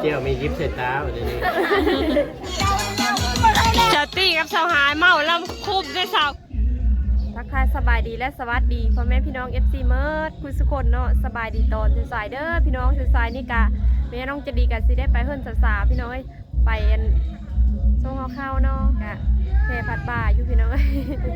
เจ้ามียิบใส่ตาบ่เดี๋ยวนี้ เจ้าตี้กับสาวหายเมาแล้วคุบด้วยสาว ทักทายสบายดีและสวัสดีพ่อแม่พี่น้อง เอฟซี เมิดคู่สุคนเนาะ สบายดีตอนสายๆเด้อพี่น้อง สายๆนี่กะแม่น้องใจะดีกะสิได้ไปเฮือนสาวๆพี่น้องเอ้ย ไปอันส่งหอข้าวเนาะ กะแค่พัดบ่าอยู่พี่น้องเอ้ย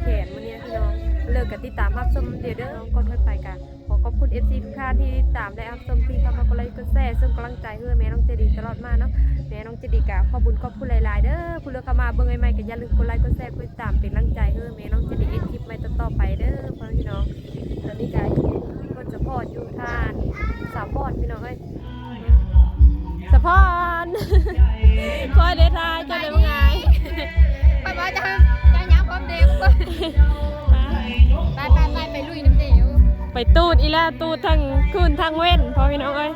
แขนมื้อนี้นะพี่น้อง เลิกกะติดตามรับชมเด้อ เด้อ ก่อนค่อยไปกะ ขอขอบคุณ เอฟซี ทุกท่านที่ติดตามและรับชม ที่เข้ามากดไลค์กดแชร์ ส่งกำลังใจให้แม่น้องใจะดีตลอดมาเนาะ แม่น้องใจะดีกะขอบบุญขอบคุณหลายๆเด้อ ผู้เลือกเข้ามาเบิ่งใหม่ๆกะอย่าลืมกดไลค์กดแชร์กดติดตามเป็นกำลังใจให้แม่น้องใจะดีเฮ็ดคลิปใหม่ต่อๆไปเด้อพ่อแม่พี่น้อง ตอนนี้กะอยู่กับสะพอนอยู่ท่านสะพอนพี่น้องเอ้ย สะพอน คอยเด้อทาย เจ้าได้บ่งาย ไปบ่จ้า เจ้ายังพร้อมเด้อ ไป ไป ไป ไปลุยนำเด้อ ไปตูดอีหล่า ตูดทั้งคืนทั้งเว็น พ่อพี่น้องเอ้ย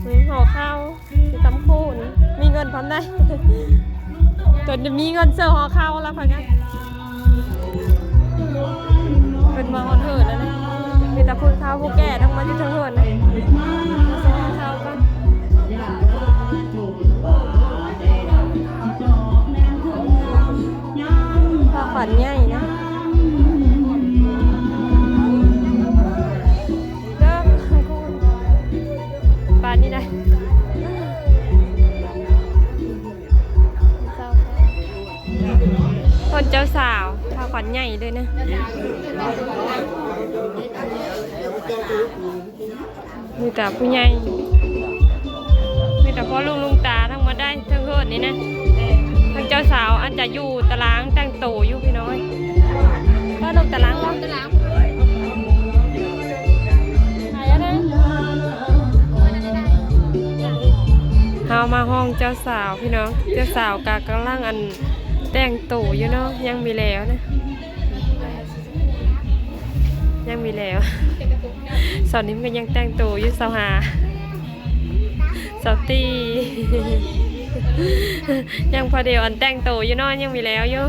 นี่หอข้าว มีตำคูน มีเงินพร้อมได้ จนจะมีเงินซื้อหอข้าวแล้วพังงะ เพิ่นมาฮอดเฮือนแล้วนะ มีแต่ผู้เฒ่าผู้แก่ทั้งมาอยู่เทิงเฮือนนะ มาซื้อหอข้าวก่อน ผ้าขวัญใหญ่นะ เด้อ ปานนี้นะ คนเจ้าสาว ผ้าขวัญใหญ่เลยนะ มีแต่ผู้ใหญ่ มีแต่พ่อลูกลุงตาทั้งหมดได้ ทั้งเฮือนนี่นะ ทั้งเจ้าสาวอาจจะอยู่ตารางแต่งโตอยู่พี่น้อง ก็ลงตารางบ่ ตาราง เฮามาห้องเจ้าสาวพี่น้อง เจ้าสาวกะกำลังอันแต่งโตอยู่เนาะ ยังมีแล้วนะ ยังมีแล้ว สาวนิ่มก็ยังแต่งโตอยู่ สาวหา สาวตี้ ยังพอเดียวอันแต่งโตอยู่เนาะ ยังมีแล้วอยู่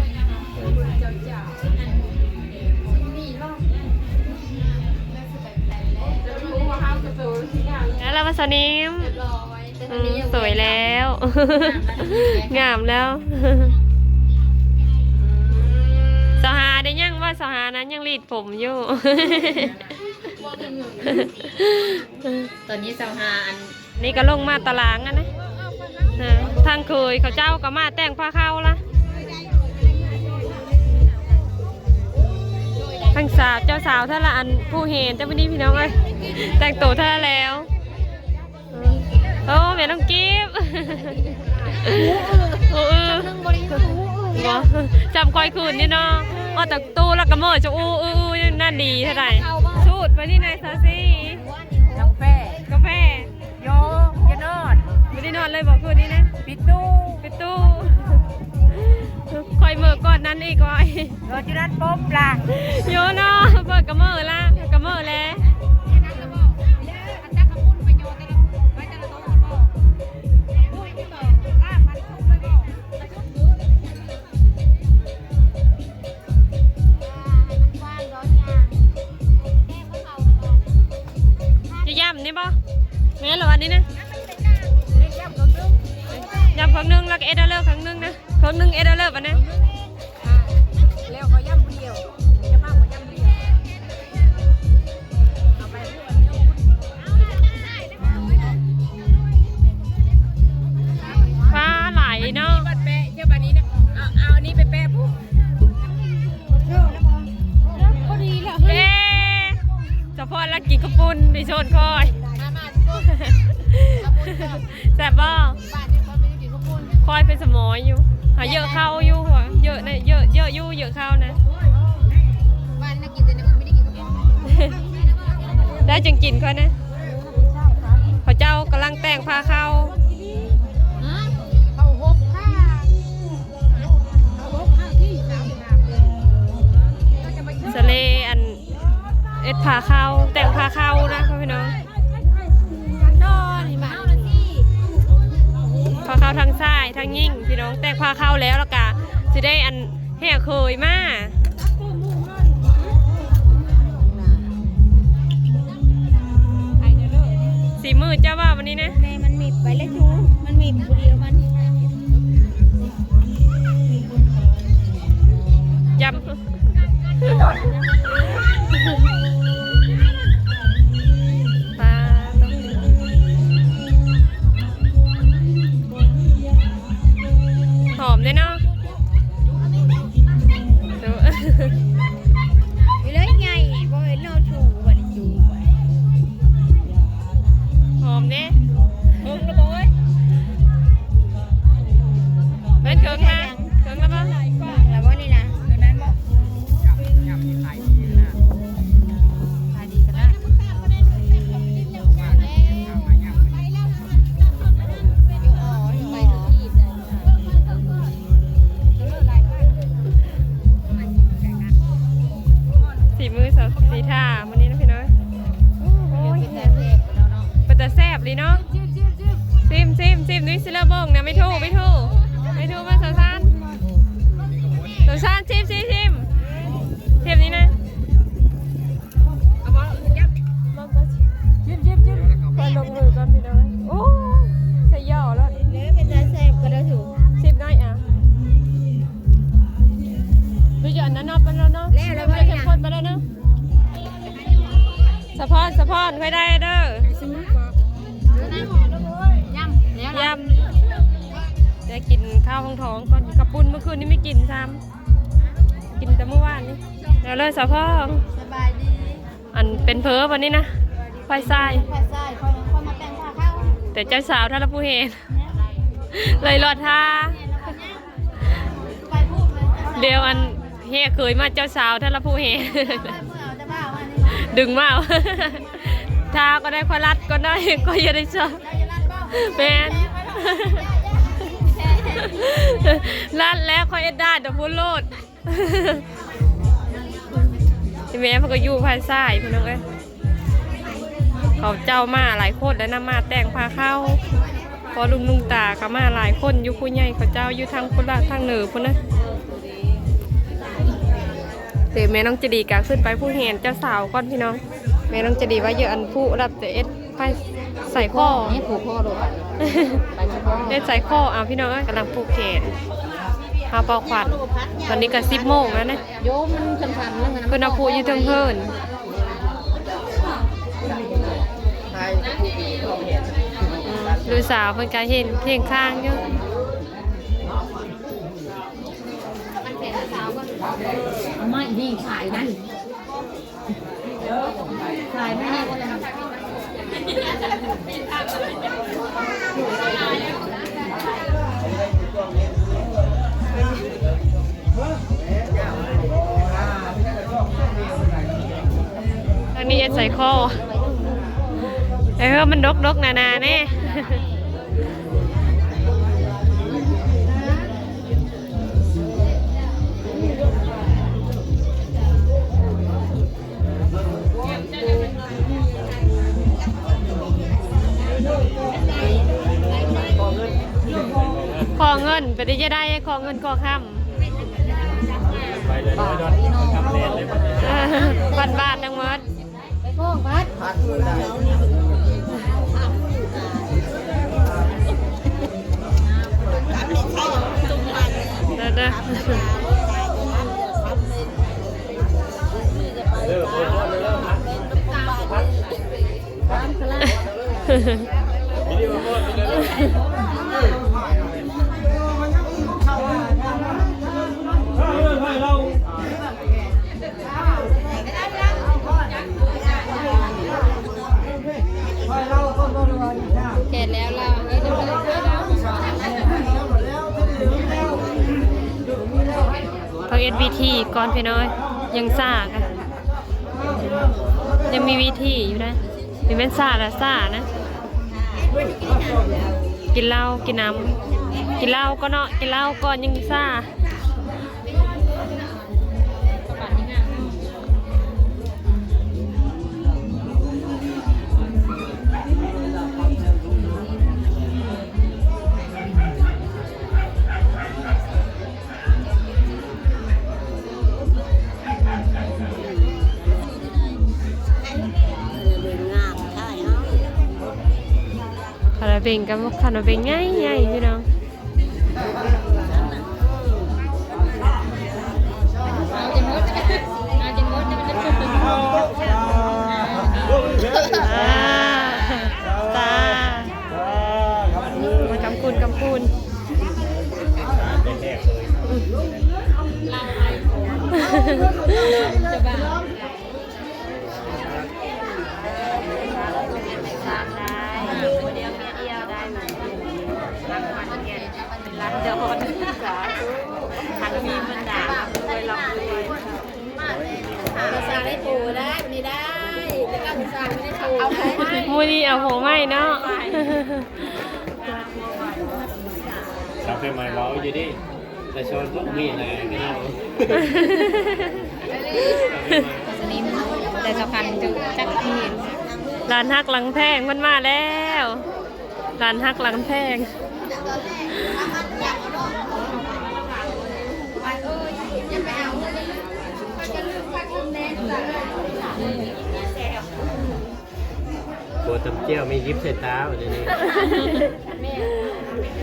แล้วล่ะว่าสาวนิ่ม อืม สวยแล้ว งามแล้ว สาวหาได้ยังว่าสาวหานั้นยังรีดผมอยู่ ตอนนี้สาวหาอัน นี่ก็ลงมาตารางอันนะ นะ ทางเคยเขาเจ้าก็มาแต่งผ้าขาวละ ทางสาว เจ้าสาวท่านละอันผู้เห็นเจ้ามื้อนี้พี่น้องเอ้ย แต่งโตท่านละแล้ว โอ้ แม่น้องกิฟต์ โอ้ เออ บ่ จำค่อยคืนนี่เนาะ ว่าแต่ตู้แล้วก็เมิดจะอู้ อู้ อู้ นั่นดีเท่าใด สูตรไปที่ไหนซะสิ กาแฟ กาแฟ โย อย่านอน บ่ได้นอนเลยบ่คืนนี้นะ ปิดตู้ ปิดตู้ ค่อยเมิดก่อนนั้นอีกว่า เออ จุดนั้นปุ๊บล่ะ โยเนาะ เปิดกะเมิดละ กะเมิดแล้ว จะย่ำนี่บ่ แม่นเหรออันนี้นะ ย่ำครั้งหนึ่ง แล้วก็เอ็ดเอาเลิกครั้งหนึ่งนะ ครั้งหนึ่งเอ็ดเอาเลิกอันนี้ แล้วก็ย่ำผู้เดียว เจ้าภาพก็ย่ำผู้เดียว เอาไป ฟ้าไหลเนาะ บัดแปะ เจ้าบัดนี้นะ เอา เอาอันนี้ไปแปะปุ๊บ พอดีแล้ว เฮ้ย เอ๊ะ เฉพาะลักกินข้าวปุ้นในโซนคอย มา มาทุกคน ข้าวปุ้นก่อน แซ่บบ่ บ้านนี้เขาไม่ได้กินข้าวปุ้น คอยเป็นสมอยอยู่ หาเยอะเข้าอยู่ เยอะนะ เยอะ เยอะอยู่ เยอะเข้านะ บ้านนักกินแต่ในคนไม่ได้กินข้าวปุ้น ได้จึงกินค่อยนะ เขาเจ้ากำลังแต่งผ้าเข้า เข้าหกผ้า เข้าหกผ้าที่สามสิบห้า สะเลอัน เอ็ดผ้าเข้า แต่งผ้าเข้านะพ่อพี่น้อง ผ้าเข้าทั้งชายทั้งหญิงพี่น้อง แต่งผ้าเข้าแล้ว แล้วก็สิได้อันแห่เคยมา สีมือเจ้าว่าวันนี้นะ แม่มันมิดไปเลยจู ມັນມີຜູ້ດຽວມັນ ຈຳ ປາ ຫອມເດ້ເນາະ ເອີ ຢູ່ເລີຍໃຫຍ່ ບໍ່ເຫັນເນາະ ຊູ ບັດນີ້ຊູ ຫອມເດ້ ເບິ່ງລະບໍ່ເອີຍ ແມ່ນເຄິ່ງນະ ເຄິ່ງລະບໍ່ ລະບໍ່ນີ້ນະ ຕົວນັ້ນບໍ່ ຂາຍດີຂະໜາດ ສີມືສາວສີທາມື້ນີ້ນະພີ່ນ້ອງ ໂອ້ຍ ເປັນຕາແຊບເນາະ ເປັນຕາແຊບອີ່ຫຼີເນາະ ຊິມ ຊິມ ຊິມ ນີ້ຊິລະເບິ່ງນະ ໄມ້ໂທ ໄມ້ໂທ ໄມ້ໂທ ມາ ສາວຊານ ສາວຊານ ຊິມ ຊິມ ຊິມ ຊິມນີ້ນະ ຊິມ ຊິມ ຊິມ ຂ້ອຍລົງມືກ່ອນພີ່ນ້ອງ ໂອ້ຍ ສະຫຍອດແລ້ວ ເດ້ ເປັນຕາແຊບກໍໄດ້ຖື ຊິມໜ້ອຍ ອ່ະ ຄືຈະອັນນັ້ນເນາະ ໄປແລ້ວເນາະ ແລ້ວ ແລ້ວ ເຂັ້ມ ເຂັ້ມ ເຂັ້ມ ຂ້ນໄປແລ້ວເນາະ ສະພອນ ສະພອນ ຂ້ອຍໄດ້ເດີ ຢຳ ຢຳ ໄດ້ກິນເຂົ້າຫ້ອງທ້ອງກ່ອນ ເຂົ້າປຸ້ນມື້ຄືນນີ້ໄມ່ກິນຊ້ຳ ກິນແຕ່ມື້ວານນີ້ ແລ້ວເລີຍສາວພອງ ສະບາຍດີ ອັນເປັນເພີບອັນນີ້ນະ ໄຟຊາຍ ໄຟຊາຍ ຂ້ອຍ ຂ້ອຍມາແຕ່ງຜ້າຂາວ ແຕ່ເຈົ້າສາວທ່ານລະຜູ້ເຫັນ ເລີຍລອດທ່າ ດຽວອັນແຮເຄີຍມາເຈົ້າສາວທ່ານລະຜູ້ເຫັນ ດຶງມາ ຖ້າກໍໄດ້ ຂ້ອຍລັດກໍໄດ້ ຂ້ອຍຢ່າໄດ້ຊອກ ແມ່ນ ລັດແລ້ວ ຂ້ອຍເຮັດໄດ້ແຕ່ພຸ້ນໂລດ. ອີແມ່ເພິ່ນກໍຢູ່ພາຍຊ້າຍພີ່ນ້ອງເອີຍ ເຂົາເຈົ້າມາຫຼາຍຄົນແລ້ວນະ ມາແຕ່ງພາເຂົ້າ ພໍ່ລຸງລຸງຕາກໍມາຫຼາຍຄົນຢູ່ ຜູ້ໃຫຍ່ເຂົາເຈົ້າຢູ່ທາງພຸ້ນລະ ທາງເໜືອພຸ້ນນະ ແຕ່ແມ່ນ້ອງຈະດີກໍຂຶ້ນໄປຜູ້ແຮນເຈົ້າສາວກ່ອນພີ່ນ້ອງ ແມ່ນ້ອງຈະດີວ່າຢູ່ອັນຜູ້ລັບຈະເອັດ ໄປໃສ່ຂໍ້ ນີ້ຜູກຄໍໂລດ ໄປໃສ່ຄໍ ເຮັດໃສ່ຄໍ ເອົາ ພີ່ນ້ອງເອີຍ ກຳລັງຜູກແຂນ ພາເປົ່າຂວັນ ຕອນນີ້ກໍສິບໂມງແລ້ວນະ ໂຍມ ມັນຄັນໆ ເພິ່ນເອົາຜູກຢູ່ເທິງເພີ້ນ ລູກສາວເພິ່ນກໍເຫັນຄຽງຂ້າງຢູ່ ເອົາໄມ້ນີ້ຂາຍນັ້ນ ທາງນີ້ເຮັດໃສ່ຄໍ ເອີ ມັນດົກໆ ໜາໆ ແນ່. ຂໍເງິນ ເປັນຈັ່ງໃດ ຂໍເງິນຂໍຄຳ ພັນບາດທັງໝົດ. ໄປຟ້ອງພັດ ເດີໆ ແກ່ແລ້ວລະ ເຂົາເຮັດວິທີກ່ອນພີ່ນ້ອງ ຍັງຊ້າກະ ຍັງມີວິທີຢູ່ນະ ນີ້ແມ່ນຊ້າລະຊ້ານະ ກິນເຫຼົ້າ ກິນນ້ຳ ກິນເຫຼົ້າກ່ອນເນາະ ກິນເຫຼົ້າກ່ອນ ຍັງຊ້າ. ເຂົາໄດ້ໄປ ເບັງກັບຂະໜົມເບັງໃຫຍ່ໆ ພີ່ນ້ອງ. ເອົາຈົນໝົດ ເອົາຈົນໝົດ ອ່າ ຕາ ກຳປູນ ກຳປູນ. ມື້ນີ້ເອົາຜົວໃໝ່ເນາະ. ສາວເພຍໃໝ່ເວົ້າຢູ່ເດ້ ແຕ່ຊອນພວກມີແຫຼະພີ່ນ້ອງ ແຕ່ສຳຄັນຈັກມີ. ຫຼານຮັກຫຼັງແພງເພິ່ນມາແລ້ວ ຫຼານຮັກຫຼັງແພງ. ຜົວຕຳຈ້ຽວແມ່ຍິບໃສ່ຕາ ບັດນີ້. ແມ່ນ ແມ່ນ ຜົວຕຳ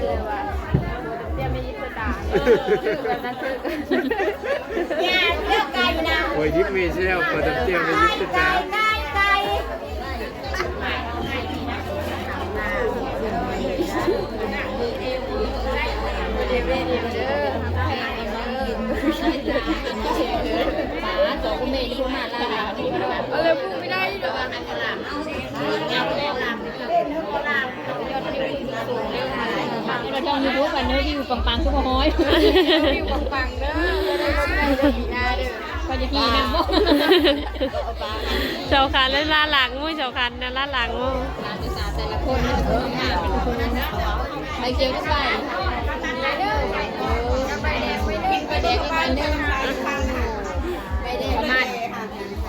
ຈ້ຽວແມ່ຍິບໃສ່ຕາ ເອີ ແມ່ນ ຖືກ ແມ່ນ ຖືກ ຢ່າ ແມ່ນ ແມ່ນ ແມ່ນ ຜົວຍິບແມ່ຊິແລ້ວ ຜົວຕຳຈ້ຽວແມ່ຍິບໃສ່ຕາ ໄກ່ ໄກ່ ໄກ່. ເອົາເລີຍ ພຸ້ງໄປໄດ້ດອກ. ເຮົາຊ່ອງຢູທູບອັນເນີ ວິວປັງໆ ຄືບໍ່ຮ້ອຍ ວິວປັງໆ ເດີ ເດີ ເດີ ເດີ ເດີ. ຂ້ອຍຈະຂີ່ນຳບໍ່? ສຳຄັນແລ້ວ ລ້າຫຼັງໝູ່ ສຳຄັນນະ ລ້າຫຼັງໝູ່. ຫຼານສາວແຕ່ລະຄົນມັນກໍງາມ ໄປກ່ຽວກັບໃບ ໃບແດງອີກໃບໜຶ່ງ ປະມານ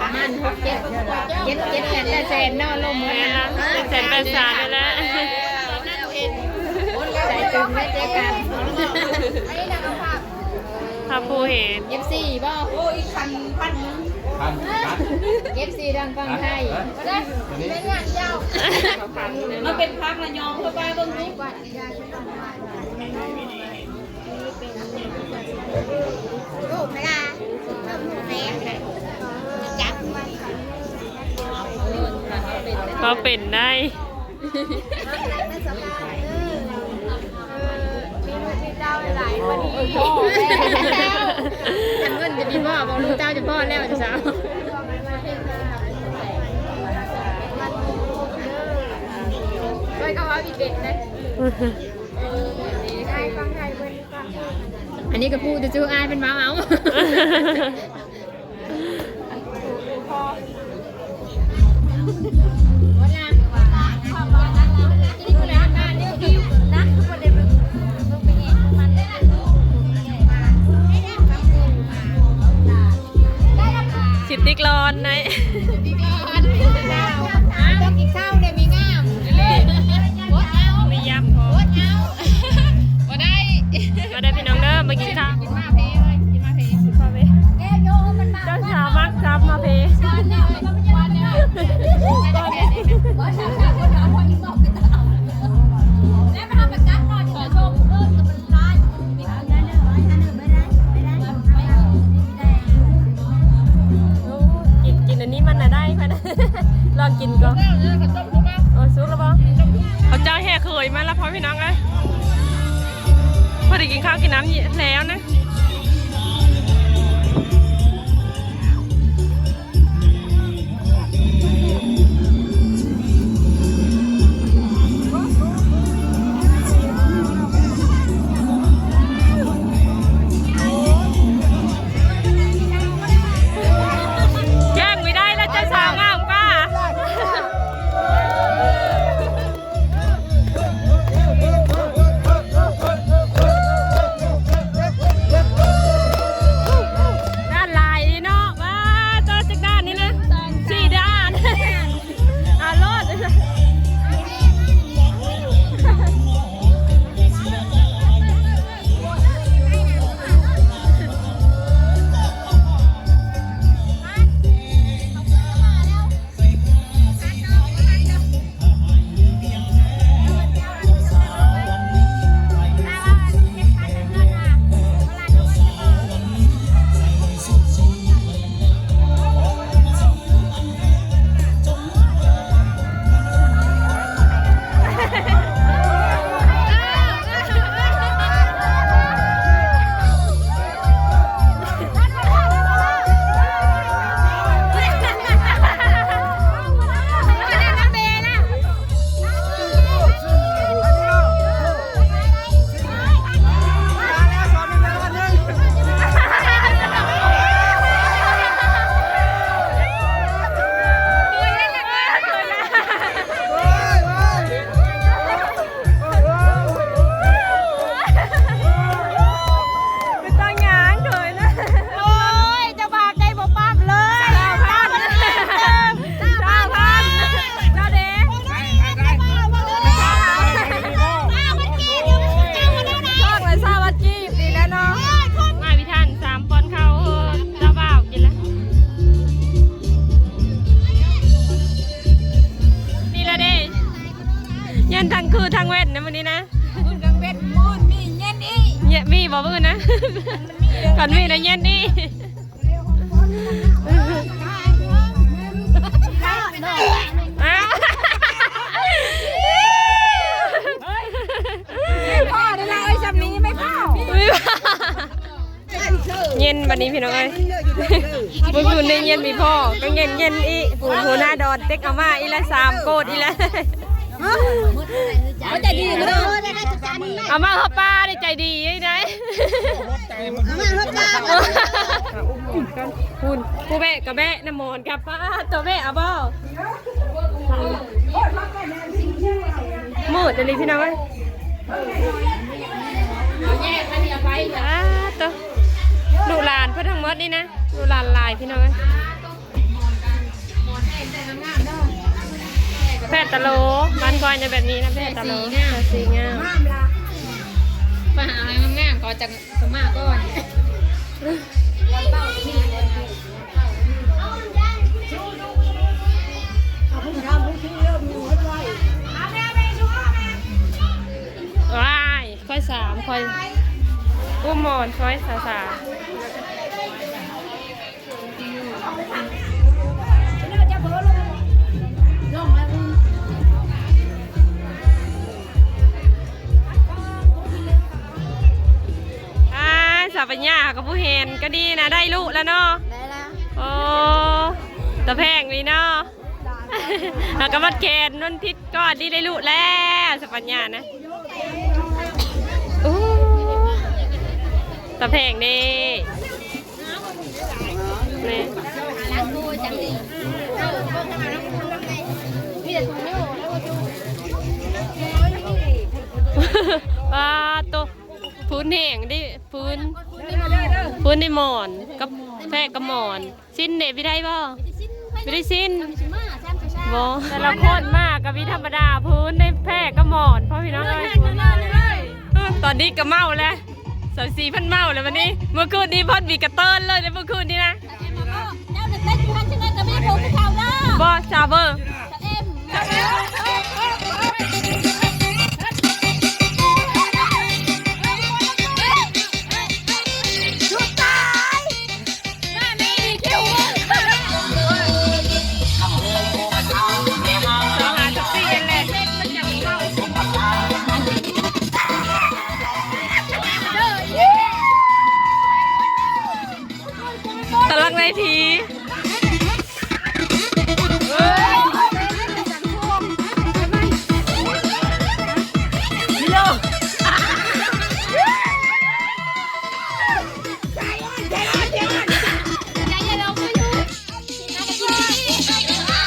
ປະມານຫົກເຈັດ ເຈັດ ເຈັດແສນແປດແສນເນາະ ລົມໝົດນະ ເຈັດແສນແປດແສນນີ້ແຫຼະ ໃສ່ຕຶງໄວ້ເຈີກັນ. ພາຜູ້ເຫັນ ເອັຟຊີ ບໍ່? ໂອ້ ອີກພັນ ພັນໜຶ່ງ ພັນ ພັນ ເອັຟຊີ ທາງຝັ່ງໄທ ເອີ ມາເປັນພັກລະຍອງເພື່ອໄປເບິ່ງດູ ເວົ້າເປັນໄດ້. ເອີ ມີລູກມີເຕົ້າຫຼາຍໆ ກວ່ານີ້ ຄັນເງິນຈະມີພໍ່ ບໍ່ ລູກເຕົ້າຈະພໍ້ແລ້ວ ເຈົ້າສາວ ເອີ ເພິ່ນກໍເວົ້າອີກເດັກນະ ເອີ ໄດ້ຟັງໄທເພິ່ນ ອັນນີ້ກໍຜູ້ຈະຈື່ ອ້າຍເພິ່ນເວົ້າເອົາ. ຊິຕິກລອນໄດ໋ ຕິກລອນ ເຈົ້າກິນເຂົ້າເດ້ ມີງາມ ອົດເອົາ ມີຢຳພໍ ອົດເອົາ ບໍ່ໄດ້ ມາເດີພີ່ນ້ອງເດີ ມາກິນເຂົ້າ ກິນມາເພເລີຍ ກິນມາເພ ເຈົ້າສາວມັກຈຳມາເພ ກິນ ກິນອັນນີ້ມັນນະໄດ້ ລອງກິນກ່ອນ ເອີ ເຂົ້າຕົ້ມສຸກແລ້ວ ເອີ ສຸກແລ້ວບໍ່? ເຂົາເຈົ້າແຫ່ເຂີຍມາແລ້ວ ພໍ່ພີ່ນ້ອງເອີຍ ພໍໄດ້ກິນເຂົ້າກິນນ້ຳແລ້ວນະ. ແຍ່ງບໍ່ໄດ້ແລ້ວ ເຈົ້າສາວງາມກວ່າ. ຄັນມີແລ້ວເຢັນອີກ. ອ້າວ ເຮີ້ຍ ບໍ່ພໍແລ້ວເອີຍ ຊ່ຳນີ້ໄມ່ພໍ. ເຢັນບັດນີ້ພີ່ນ້ອງເອີຍ ບໍ່ຄືນໄດ້ເຢັນມີພໍກໍເຢັນ ເຢັນອີກ. ໂອ້ໂຫ ໜ້າດອນເຕັກອາມ່າອີກແລ້ວ ສາມໂກດອີກແລ້ວ. ເຂົາໃຈດີເດີ ອາມ່າເຮົາປ້າໄດ້ໃຈດີໄດ໋. ອາມ່າເຮົາປ້າ ພຸ້ນ ຜູ້ແບກກໍແບກ ນ້ຳໝອນກັບປ້າ ຕົວແບກເອົາບໍ່? ມືດອີ່ຫຼີພີ່ນ້ອງເອີຍ. ອ້າ ໂຕ ລູກຫຼານເພິ່ນທັງໝົດນີ້ນະ ລູກຫຼານຫຼາຍພີ່ນ້ອງເອີຍ. ແພດຕະໂລ ບ້ານຂ້ອຍນະແບບນີ້ນະ ແພດຕະໂລ ແພດສີງາມ ແພດສີງາມ. ໄປຫາງາມໆ ເຂົາຈະ ສະມາກ່ອນ. ວ້າຍ ຂ້ອຍສາມ ຂ້ອຍ ອຸ້ມໝອນ ຂ້ອຍສາສາ. ອ້າຍ ສາວປັນຍາກໍບໍ່ເຫັນ ກໍດີນະ ໄດ້ລູກແລ້ວເນາະ. ໄດ້ແລ້ວ ໂອ້ ຕາແພງນີ້ເນາະ. ເຮົາກໍມັດແຂນນວນທິດກ່ອນ ນີ້ໄດ້ລູກແລ້ວ ສາວປັນຍານະ. ໂອ້ ຕາແພງເດ້. ນີ້ ປາໂຕ ພື້ນແຫ້ງເດ້ ພື້ນ ພື້ນໃນໝອນ ກັບແພກັບໝອນ. ຊິ້ນເດ ໄປໄດ້ບໍ່? ໄປໄດ້ຊິ້ນ ບໍ່. ແຕ່ລະຄົນມາກໍມີທຳມະດາ ພື້ນໃນແພກັບໝອນ ພໍ່ພີ່ນ້ອງເອີຍ. ຕອນນີ້ກໍເມົາແລ້ວ ສາວສີເພິ່ນເມົາແລ້ວບັດນີ້. ເມື່ອຄືນນີ້ເພິ່ນມີກະເຕີນເລີຍເດ້ ເມື່ອຄືນນີ້ນະ. ເຈົ້າໄປເຕັ້ນຢູ່ຫັ້ນ ຊິໄດ້ກໍມີຜູ້ເຖົ້າເດີ ບໍ່ ຊາວເບີ ຊາວເອັມ ຊາວເອັມ. ຕະລັງໃນທີ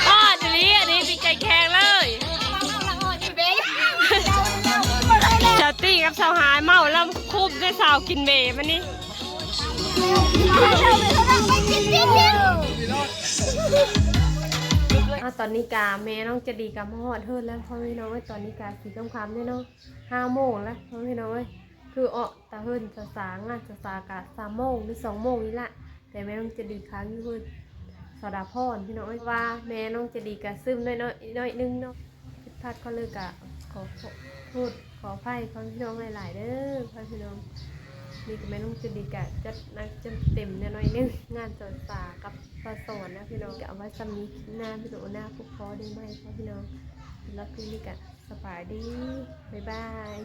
ຮອດອີ່ຫຼີ ອັນນີ້ຕິດໃຈແຂງເລີຍ. ສາວຕີກັບສາວຫາຍເມົາແລ້ວ ຄຸບໄດ້ສາວກິນເບມັນນີ້. ອາ ຕອນນີ້ກະແມ່ນ້ອງຈະດີກະມາຮອດເຮືອນແລ້ວ ພໍ່ແມ່ພີ່ນ້ອງເອີຍ. ຕອນນີ້ກະຊິຄ່ຳໆແລ້ວເນາະ ຫ້າໂມງແລ້ວ ພໍ່ແມ່ພີ່ນ້ອງເອີຍ. ຄືອອກ ຕາເຮືອນສາສາ ງານສາສາກະສາມໂມງ ຫຼື ສອງໂມງນີ້ລະ ແຕ່ແມ່ນ້ອງຈະດີຄ້າງຢູ່ເຮືອນສາວດາພອນ ພີ່ນ້ອງເອີຍ. ວ່າແມ່ນ້ອງຈະດີກະຊຶມໜ້ອຍໆ ໜ້ອຍໜຶ່ງເນາະ ຜິດພາດຂໍ້ໃດກະຂໍໂທດຂໍອະໄພພໍ່ແມ່ພີ່ນ້ອງຫຼາຍໆເດີ ພໍ່ແມ່ພີ່ນ້ອງ. ນີ້ກະແມ່ນ້ອງຈະດີກະຈັດໜັກຈັດເຕັມແດ່ໜ້ອຍໜຶ່ງ ງານສາສາກັບສາສອນນະພີ່ນ້ອງ. ກະເອົາໄວ້ຊ່ຳນີ້ ຄລິບໜ້າ ວິດີໂອໜ້າ ພົບພໍ້ໄດ້ໃໝ່ພໍ່ແມ່ພີ່ນ້ອງ. ສຳລັບຄລິບນີ້ກະສະບາຍດີ ບາຍບາຍ.